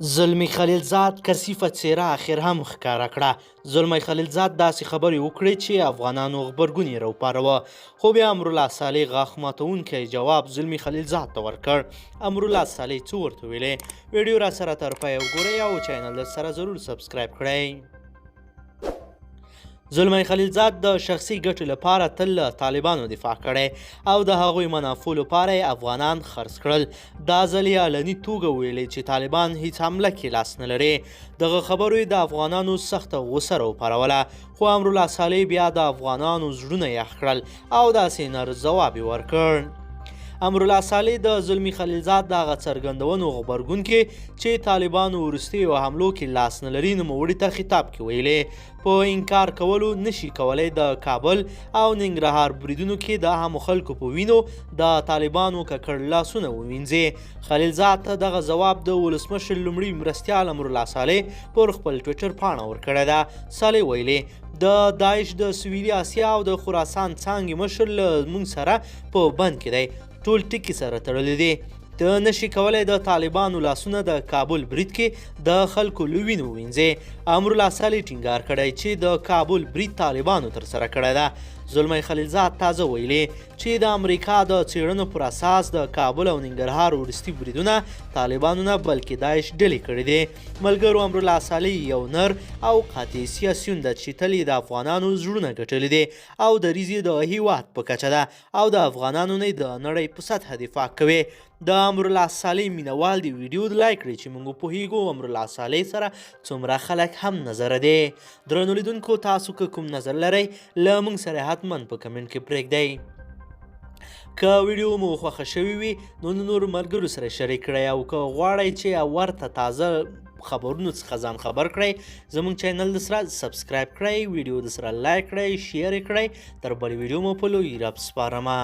زلمي خلیلزاد کثیفه څېره اخر هم ښکاره کړه. زلمی خلیلزاد داسې خبرې وکړې چې افغانانو غبرګون یې راوپاروه، خو بیا امرالله صالح غاښ ماتوونکی جواب زلمي خلیلزاد ته ورکړ. امرالله صالح څه ورته ویلې؟ ویډیو راسره تر پایه وګورئ او چینل درسره ضرور سبسکرایب کړئ. زلمی خلیلزاد د شخصي ګټو لپاره تل له طالبانو دفاع کړې او د هغوی منافعو لپاره یې افغانان خرڅ کړل. دا ځل یې علني توګه ویلي چې طالبان هیڅ حمله کې لاس نه لري. دغه خبرو یې د افغانانو سخته غوسه راوپاروله، خو امرالله صالح بیا د افغانانو زړونه یخ کړل او داسې نر ځواب یې ورکړ. امرالله صالح د زلمی خلیلزاد د هغه څرګندونو غبرګون کې چې طالبانو وروستیو حملو کې لاس نه لري نوموړي ته خطاب کې ویلي، په انکار کولو نشي کولای د کابل او ننګرهار بریدونو کې د عامو خلکو په وینو د طالبانو ککړ لاسونه ووینځي. خلیلزاد ته دغه ځواب د ولسمشر لومړي مرستیال امرالله صالح پر خپل ټویټر پاڼه ورکړی ده. صالح ویلي، د داعش د سویلي اسیا او د خراسان څانګې مشر له موږ سره په بند کې دی، ټول ټکي سره تړلي دي. ته نشي کولای د طالبانو لاسونه د کابل برید کې د خلکو له وینو وینځي. امرالله صالح ټینګار کړی چې د کابل برید طالبانو ترسره کړی ده. زلمی خلیلزاد تازه ویلي چې د امریکا د څېړنو پر اساس د کابل او ننګرهار وروستي بریدونه طالبانو نه بلکې داعش ډلې کړي دي. ملګرو، امرالله صالح یو نر او قاطع سیاسیون ده چې تل یې د افغانانو زړونه ګټلي دي او دریځ یې د هیواد په کچه ده او د افغانانو نه د نړۍ په سطحه دفاع کوي. د امرالله صالح مینوال دی ویډیو لایک کړئ چې موږ پوهیږو امرالله صالح سره څومره خلک هم نظر دي. درنو لیدونکو، تاسو که کوم نظر لرئ له موږ سره حتما په کمنټ کې پرېږدئ. که ویډیو مو خوښه شوې وي نو نورو ملګرو سره شریک کړئ، او که غواړئ چې ورته تازه خبرونو څخه ځان خبر کړئ زموږ چینل د سره سبسکرایب کړئ، ویډیو د سره لایک کړئ، شیر کړئ. تر بلې ویډیو مو په لوی رب سپارمه.